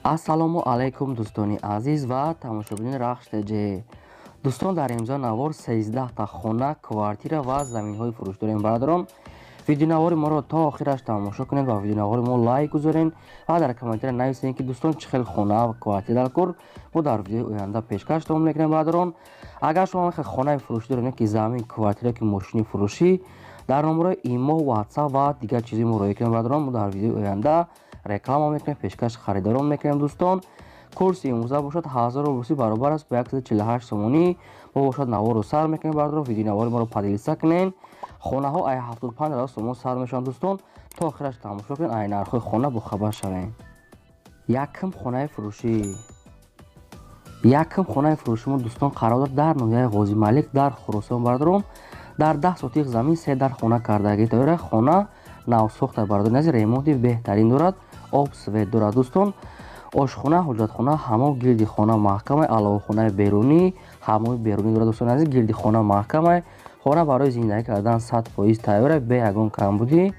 Ассалому алайкум, дӯстони азиз ва тамошобинони Рахш ТЖ. Дӯстон, дар имзо навор 13 та хона, квартира ва заминҳои фурӯш дорем. Бародарон, видеонавори моро то охираш тамошо кунед ва видеонавори мо лайк гузоред ва дар комментария нависед, ки дӯстон, чӣ хел хона ва квартира дар кор, мо дар видеои оянда пешкаш тамом мекунем. Бародарон, агар шумо мехоҳед хонаи фурӯшӣ доред, ки замин, квартира, ки мошини фурӯшӣ, дар номерои имо, WhatsApp ва дигар чизи мо роҳӣ кунед. Бародарон, мо дар видеои оянда реклама мекунем, пешкаш харидорон мекунем. Дӯстон, курси имрӯза бошад 1000 рубли баробар аст ба 148 сомонӣ. Мо бошад наворро сар мекунем. Бародарон, видеонавори моро поделиться кунед. Хонаҳо ай 75 ҳазор сомон сар мешаванд. Дӯстон, то охираш тамошо кунед, ай нархҳои хона бохабар шавем. Якум хонаи фурӯшӣ. Якум хонаи фурӯши мо, дӯстон, қарор дорад дар ноҳияи Ғозималик, дар Хуросон. Бародарон, дар 10 сотиқ замин се дар хона кардагӣ доира. Хона навсохта, бародарони азиз, ремонти беҳтарин дорад, об, свет дорад. Дӯстон, ошхона, ҳоҷатхона, ҳамом, гирди хона маҳкамай, аловхонаи берунӣ, ҳамоми берунӣ дорад. Дӯстони азиз, гирди хона маҳкамай. Хона барои зиндагӣ кардан 100% тайёра, бе ягон камбудӣ.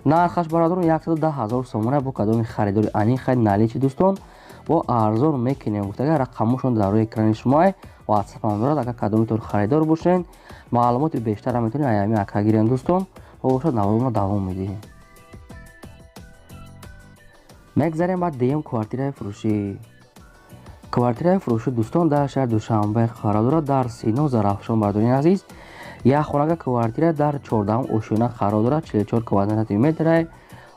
Нархаш, бародарон, 110 ҳазор сомона. Бо кадоми харидори аниқай наличи, дӯстон, бо арзон мекунем гуфтага. Рақамошон дар рӯи экрани шумоай, WhatsApp дорад. Агар кадомитон харидор бошед, маълумоти бештарам метавонед аями ака гирен. Дӯстон, бо бошад наворро давом медиҳем. Мегзарем ба дуюм квартираи фурӯшӣ. Квартираи фурӯшӣ, дӯстон, дар шаҳри Душанбе қарор дорад, дар Сино, Зарафшон. Бародарони азиз, як хонага квартира дар 14-ум ошёна қарор дорад, 44 квадрати метрай,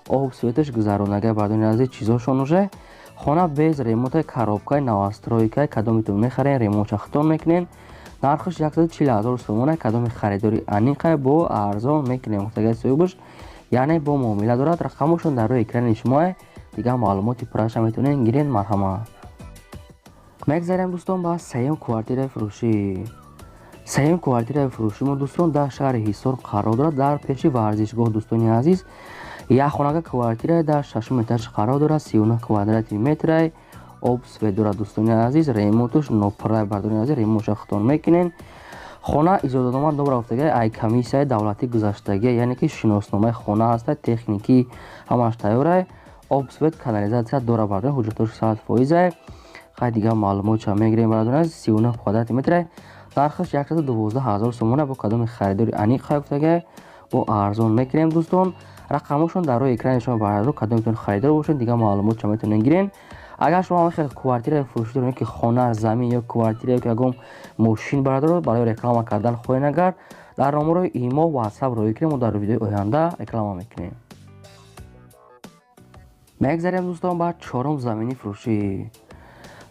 об, светаш гузаронага. Бародарони азиз, чизошон уже хона без ремонтаи, коробкаи новостройкаи. Кадомитон мехарен, ремонтша хитон мекунен. Нархаш 140 ҳазор сомона. Кадоми харидори аниқай, бо арзон мекунем гуфтагаи соҳибаш, яъне бо муомила дорад. Рақамошон дар рӯи экрани шумоа, дигар маълумоти пурраша метавонед гирен, марҳамат. Мегзарем, дӯстон, ба сеюм квартираи фурӯшӣ. Сеюм квартираи фурӯшӣ мо, дӯстон, дар шаҳри Ҳисор қарор дорад, дар пеши варзишгоҳ. Дӯстони азиз, як хонага квартира дар шашум этаж қарор дорад, 39 квадрати метрай, об, свет дорад. Дӯстони азиз, ремонтуш нопуррай. Бародарони азиз, ремонтша хитон мекунен. Хона иҷозатнома добра гуфтага, ай комиссияи давлатӣ гузаштагия, яъне ки шиносномаи хона ҳаста, техникӣ ҳамаш тайёрай, об, свет, канализатсия дора. Бародарон, ҳуҷҷатош 100%-ай. Хай, дигар маълумотша мегирем. Бародарон азиз, 39 квадрати метрай, нархаш 112 ҳазор сомона. Бо кадоми харидори аниқ хай гуфтага, бо арзон мекунем. Дӯстон, рақамошон дар рӯи экрани шумо. Бародарон, кадомитон харидор бошед, дигар маълумотша метавонед гирен. Агар шумо хел квартираи фурӯшӣ доред, ки хона, замин ё квартира ё ягон мошин, бародаро, барои реклама кардан хоҳед, агар дар номерои имо, WhatsApp роҳӣ кунем, мо дар видеои оянда реклама мекунем. Мегзарем, дӯстон, ба чорум замини фурӯшӣ.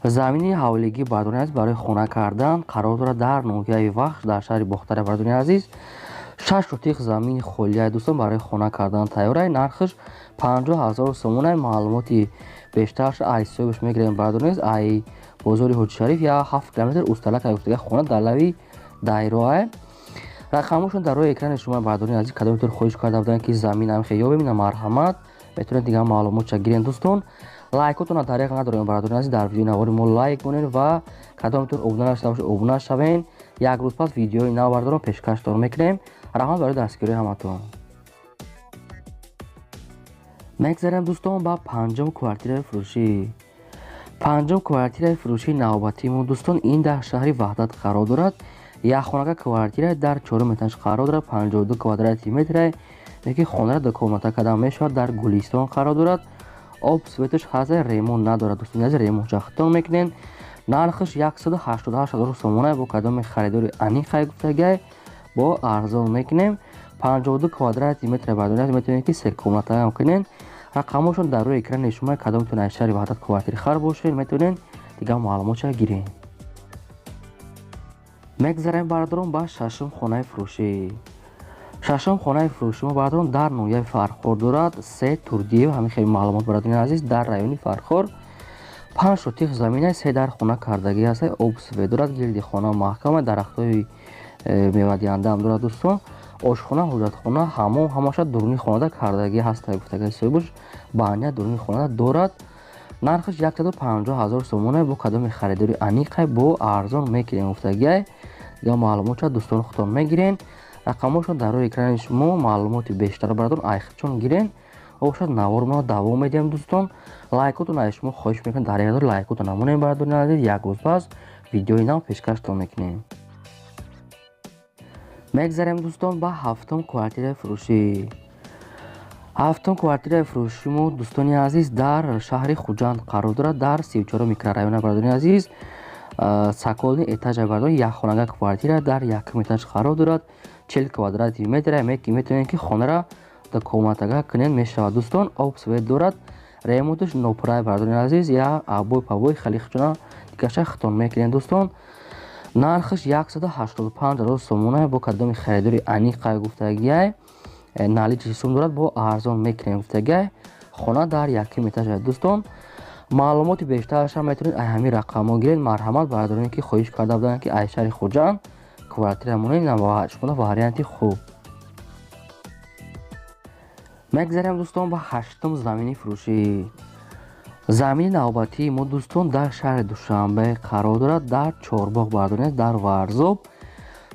Замини ҳавлигӣ, бародарони азиз, барои хона кардан қарор дорад дар ноҳияи Вахш, дар шаҳри Бохтаре. Бародарони азиз, 6 сотиқ замини холияи, дӯстон, барои хона кардан тайёрай. Нархаш 50 ҳазор сомонай. Маълумоти бештарш ай ҳисобаш мегирем. Бародарони азиз, ай бозори Ҳоҷишариф я 7 километр усталак гуфтага, хона дар лави дайроай. Рақамошон дар рӯи экрани шумо. Бародарони азиз, кадомитон хоҳиш карда буданд, ки замин амхе ёбем, ина марҳамат, метавонед дигар маълумотша гирен. Дӯстон, лайкотонро тариқ надорем. Бародарони азиз, дар видеои навори мо лайк монед ва кадомитон обуна нашуда бошед, обуна шавен. Як рӯз пас видеои нав, бародарон, пешкаштон мекунем. Раҳмат барои дастгирии ҳаматон. Мегзарем, дӯстон, ба панҷум квартираи фурӯшӣ. Панҷум квартираи фурӯшии навбатии мо, дӯстон, ин дар шаҳри Ваҳдат қарор дорад. Як хонага квартира дар чорум этаж қарор дорад, 52 квадрати метрай, лекин хонаро ду комната кардан мешавад. Дар Гулистон қарор дорад, об, светаш ҳаст, ремонт надорад. Дӯстони азиз, ремонтша хитон мекунед. Нархаш 188 ҳазор сомона. Бо кадоми харидори аниқай гуфтагай, бо арзон мекунем. 52 квадрати метр, бародари, метавонед, ки се комнатаам кунед. Рақамошон дар рӯи экрани шумо. Кадомтон аз шаҳри Ваҳдат квартири хар бошед, метавонед дигар маълумотша гиред. Мегзарем, бародарон, ба шашум хонаи фурӯшӣ. Шашум хонаи фурӯши мо, бародарон, дар ноҳияи Фархор дорад, се Турдиев. Ҳамин хеле маълумот, бародарони азиз, дар райони Фархор 5 сотиқ замина, се дар хона кардагӣ ҳаст, об, свет дорад, гирди хона маҳкама, дарахтҳои мевадиҳандаам дорад. Дӯстон, ошхона, ҳоҷатхона, ҳамом ҳамаша дуруни хонада кардагӣ ҳаст, гуфтагаи соҳибаш, баня дуруни хонада дорад. Нархаш 150 ҳазор сомона. Бо кадоми харидори аниқай, бо арзон мекунем гуфтагиай. Дигар маълумотша, дӯстони худтон, мегирен. Рақамошон дар рӯи экрани шумо. Маълумоти бештар, бародарон, айхчон гирен. Бошад наворро давом медиҳем дӯстон. Лайкотон аз шумо хоҳиш мекунем, дар якдор лайкотон намонем бародарони азиз. Як рӯз пас видеои нав пешкаштон мекунем. Мегзарем дӯстон ба ҳафтум квартираи фурӯшӣ. Ҳафтум квартираи фурӯши мо дӯстони азиз дар шаҳри Хуҷанд қарор дорад, дар 34 микрорайона бародарони азиз. Цокольный этажа бародарон, як хонага квартира дар якум этаж қарор дорад, 40 квадрати метр. Метавонед ки хонара дар комнатага кунед мешавад дӯстон. Об свет дорад, ремонташ нопурай бародарони азиз, я обой пабой халихчуна дигаша хитон мекунед дӯстон. Нархаш 185 ҳазор сомона, бо кадоми харидори аниқай гуфтагиай, наличи сум дорад, бо арзон мекунем гуфтагиай. Хона дар якум этаж дӯстон. Маълумоти бештарашам метавонед ай ҳамин рақамҳо гиред. Марҳамат бародароне ки хоҳиш карда буданд ки ай шаҳри Хуҷанд квартира монед, шумо варианти хуб. Мегзарем дӯстон ба ҳаштум замини фурӯшӣ. Замини навбатии мо дӯстон дар шаҳри Душанбе қарор дорад, дар Чорбоғ бародароне, дар Варзоб.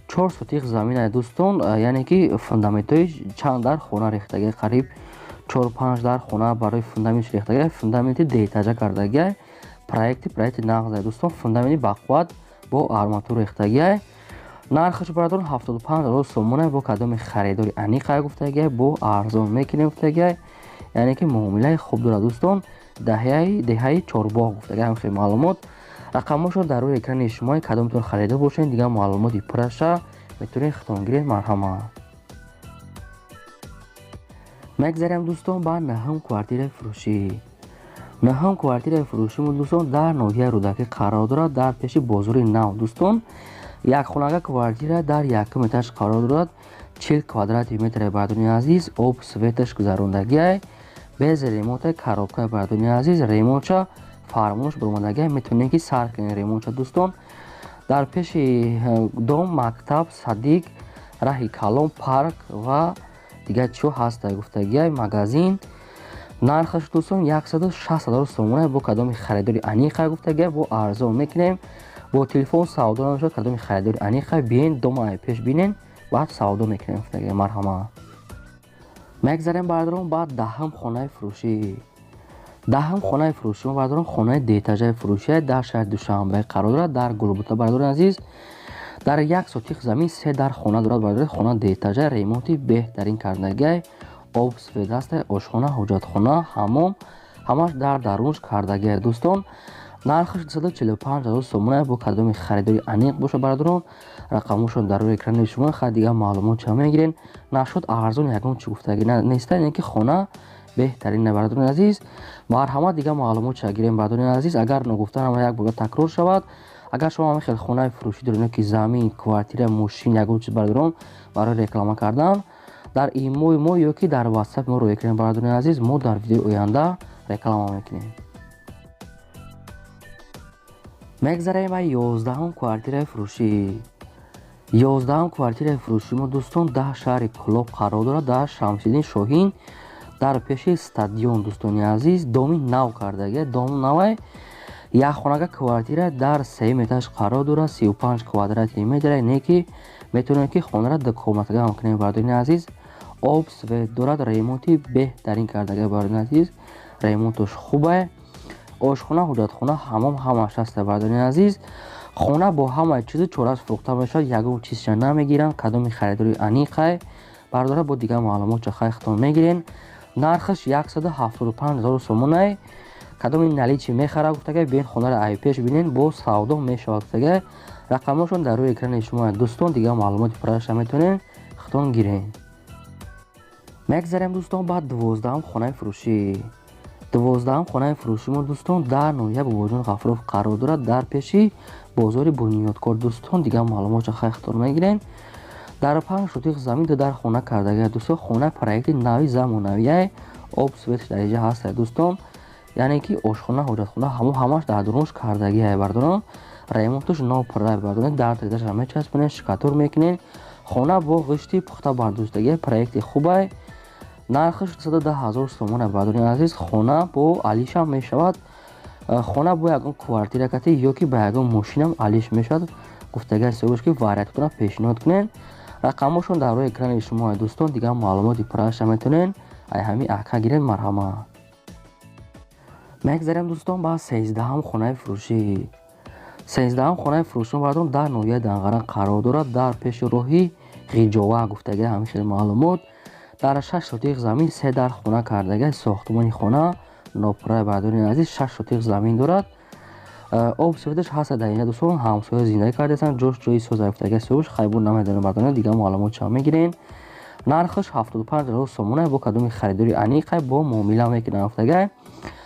4 сотих замина дӯстон, яъне ки фундаментҳои чанд дар хона рехтагӣ, қариб 4-5 дар хона барои фундаментш рехтагӣ, фундаменти деэтажа кардагӣ, проекти нағз дӯстон, фундаменти бақувват бо арматур рехтагӣ. Нархаш бародарон 75 ҳазор сомона, бо кадоми харидори аниқа гуфтагӣ, бо арзон мекунем гуфтагӣ, яъне ки муомилаи хуб дорад дӯстон. Деҳаи Чорбоғ гуфтагӣ ҳам хеле маълумот. Рақамҳошро дар рӯи экрани шумо, кадомтон харида бошед, дигар маълумоти пурраша метавонед хитон гиред. Марҳамат. Мегзарем дӯстон ба наҳум квартираи фурӯшӣ. Наҳум квартираи фурӯши мо дӯстон дар ноҳияи Рӯдакӣ қарор дорад, дар пеши бозори нав дӯстон. Як хонага квартира дар якум этаж қарор дорад, 40 квадрати метр бародарони азиз, об светаш гузарондагиай, без ремонта коробка бародарони азиз, ремонтша фармош баромадагиай, метавонед ки сар кунед ремонтша дӯстон. Дар пеши дом мактаб, садик, раҳи калон, парк ва дигар чиҳо ҳаста гуфтагиай, магазин. Нархаш дӯстон 160 ҳазор сомона, бо кадоми харидори аниқа гуфтагиай, бо арзон мекунем. Бо телефон савдо намешавад, кадоми харидори аниқа биен дома пеш бинен, баъд савдо мекунем гуфтагиай. Марҳамат. Мегзарем бародарон ба даҳум хонаи фурӯшӣ. Даҳум хонаи фурӯшӣ мо бародарон хонаи деэтажаи фурӯшӣ дар шаҳри Душанбе қарор дорад, дар Гулбута бародарони азиз. Дар як сотих замин 3 дар хона дорад бародарон, хона деэтажа, ремонти беҳтарин кардагиай, об свет аст, ошхона, ҳоҷатхона, ҳаммом ҳамаш дар дарунш кардагиай дӯстон. Нархаш 245 ҳазор сомона, бо кадоми харидори аниқ боша бародарон. Рақамҳошон дар рӯи экрани шумо, хай дигар маълумот ча мегирен. Нашуд арзон ягон чӣ гуфтагӣ неста, яъне ки хона беҳтарин бародарони азиз. Марҳамат дигар маълумот ча гирем бародарони азиз. Агар ногуфта нам як бор такрор шавад, агар шумо ҳамин хел хонаи фурӯшӣ доред ки замин, квартира, мошин ягон чиз бародарон барои реклама кардан, дар имои мо ё ки дар ватсап мо рӯй кунем бародарони азиз, мо дар видеои оянда реклама мекунем. Мегзарем ба 11-ум квартираи фурӯшӣ. 11-ум квартираи фурӯши мо дӯстон дар шаҳри Кӯлоб қарор дорад, дар Шамсиддин Шоҳин, дар пеши стадион дӯстони азиз. Доми нав кардагия, дом навай, як хонага квартира дар 3-юм этаж қарор дорад, 35 квадрати метр, не ки метавонед ки хонара ду комнатага ҳам кунем бародарони азиз. Об свет дорад, ремонти беҳтарин кардагия бародарони азиз, ремонташ хубае, ошхона, ҳоҷатхона, ҳаммом ҳамаш ҳаста бародарони азиз. Хона бо ҳамаи чизу чораш фурӯхта мешавад, ягон чизша намегиранд, кадоми харидори аниқай бародаро, бо дигар маълумот ча хай хитон мегирен. Нархаш 175 ҳазор сомонай, кадоми наличи мехара гуфтагай, биен хонаро ай пеш бинен, бо савдо мешавад гуфтагай. Рақамҳошон дар рӯи экрани шумо дӯстон, дигар маълумоти пурраша метавонед хитон гирен. Мегзарем дӯстон ба 12-ум хонаи фурӯшӣ. 12-ум хонаи фурӯши мо дӯстон дар ноҳияи Бобоҷон Ғафуров қарор дорад, дар пеши бозори Бунёдкор дӯстон. Дигар маълумотша хай хитон мегирем. Дар 5 сотих замин ду дар хона кардагия дӯстон, хона проекти нави замонавиай, об светш дар инҷа ҳаста дӯстон, яъне ки ошхона, ҳоҷатхона ҳамо ҳамаш дар дурунш кардагиай бародарон. Ремонташ нопурра бародарон, дар тезаша мечаспонед, штукатур мекунед. Хона бо ғишти пухта бардоштагиай, проекти хубай. Нархаш 210 ҳазор сомона бародарони азиз. Хона бо алишам мешавад, хона бо ягон квартира кати ё ки ба ягон мошинам алиш мешавад. Гуфтагиай ҳисобаш ки вариантотонро пешниҳод кунед. Рақамҳошон дар рӯи экрани шумо дӯстон, дигар маълумоти пурраша метавонед Ай ҳами ака гирен, марҳамат. Мегзарем, дӯстон, ба 13-ҳам хонаи фурӯшӣ. 13-ҳам хонаи фурӯшӣ, бардорон, дар ноҳияи Данғара қарор дорад, дар пеши роҳи Ғиҷова гуфтага ҳамин хел маълумот. Дар 6 сотиқ замин се дар хона кардага. Сохтмони хона нопурра, бардорини азиз, 6 сотиқ замин дорад. Об свет аш ҳаста дар инҷа, дӯстон. Ҳамсоя зиндагӣ кардаастанд, ҷош ҷои соза гуфтага. Собиш хайбур намедонем, бардорин, дигар маълумот ча мегирен. Нархаш 75 000 сомона. Бо кадоми харидори аниқай бо муомила мекунанд гуфтага.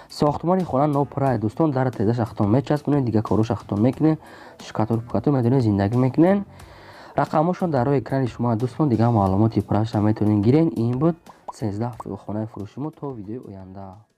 Сохтмони хона нопурра, дӯстон. Дар тезаш ахтон мечаспонед, дигар корош ахтон мекунед, штукатур пукатур медонед, зиндагӣ мекунед. Рақамҳошон дар рӯи экрани шумо, дӯстон. Дигар маълумоти пурраша метавонед гирен. Ин буд 13 хонаи фурӯши мо. То видеои оянда.